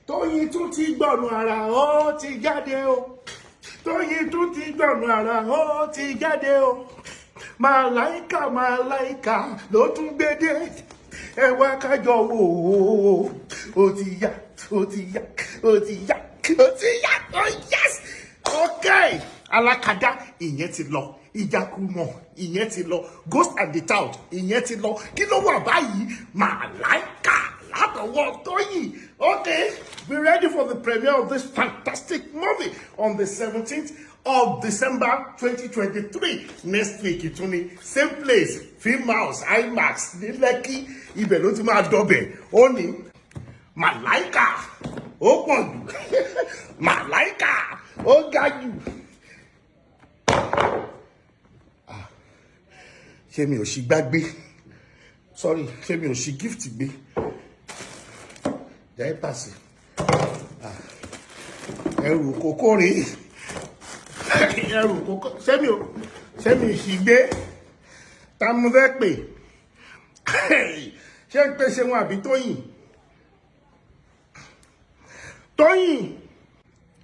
Tóyìn tún ti gbọ̀nù ara, ó ti jáde o. Tóyìn tún ti gbọ̀nù ara, ó ti jáde o. Màláìkà, Màláìkà ló tún gbédé. Ẹ wá kájọ wò ó. Ó ti yá, ó ti yá, ó ti yá, ó ti yá. Oh yes, okay. Alákadá, ìyẹn ti lọ. Ìjákùmọ̀, ìyẹn ti lọ. Ghost and the Tout, ìyẹn ti lọ. Kí ló wà báyìí? Màláìkà látọwọ́ Tóyìn. Okay, be ready for the premiere of this fantastic movie on the 17th of December 2023, next week. Ìtúni, same place, Film House, IMAX ní Lẹ́kí. Ibẹ̀ ló ti máa dọbẹ̀. Ó ní Màláìkà, ó pọ̀ jù. Màláìkà, ó ga jù. Ṣé mi ò ṣì gbàgbé? Sorry, ṣé mi ò ṣì gift gbé? Diaper sí ẹrù kókó rèé, ẹrù kókó. Ṣé mi ṣì gbé? Ta mo fẹ́ pè? Ṣé ń pè ṣe wọn àbí Tóyìn? Tóyìn,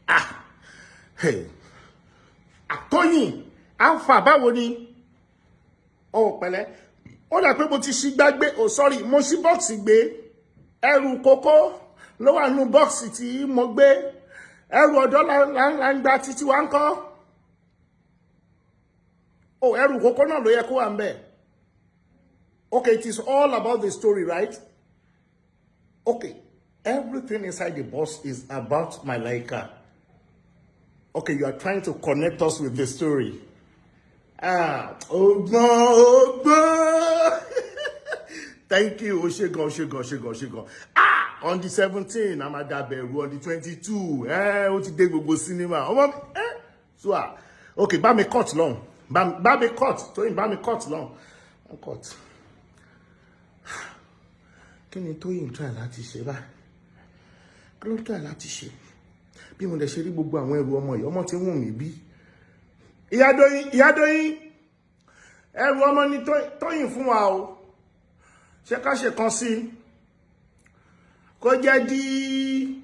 ah, hey. Ah, Tóyìn alpha, báwo ni? Ó pẹ̀lẹ́. Ó dà pé mo ti ṣí gbàgbé. Oh sorry, mo ṣí box gbé. Ẹrù kókó ló wà nínú box tí mo gbé. Ẹrù ọ̀dọ́ la ń gba títí wa ń kọ́. Oh, ẹrù kókó náà ló yẹ kó wà ń bẹ̀. Okay, it is all about the story, right? Okay, everything inside the box is about Malaika. Okay, you are trying to connect us with the story. Ah, ọgbọ́n, ọgbọ́n. Thank you. O ṣé gan, o ṣé gan, o ṣé gan, o ṣé gan. Ah, on the 17, a máa dàbẹ̀rù. On the 22, eh, ó ti dé gbogbo cinema. Ọmọ mi, eh, so ah, okay, bá mi cut lọ́hùn. Bá mi cut, Tóyìn, bá mi cut lọ́hùn. Cut. Kí ni Tóyìn try láti ṣe báyìí? Kí ló try láti ṣe? Bí mo lè ṣe rí gbogbo àwọn ẹrù ọmọ yìí, ọmọ tí ń wù mí bí. Ìyá Dóyin, Ìyá Dóyin, ẹrù ọmọ ni Tóyìn fún wa o. Ṣé ká ṣe kan sí i? Kó jẹ́ dí.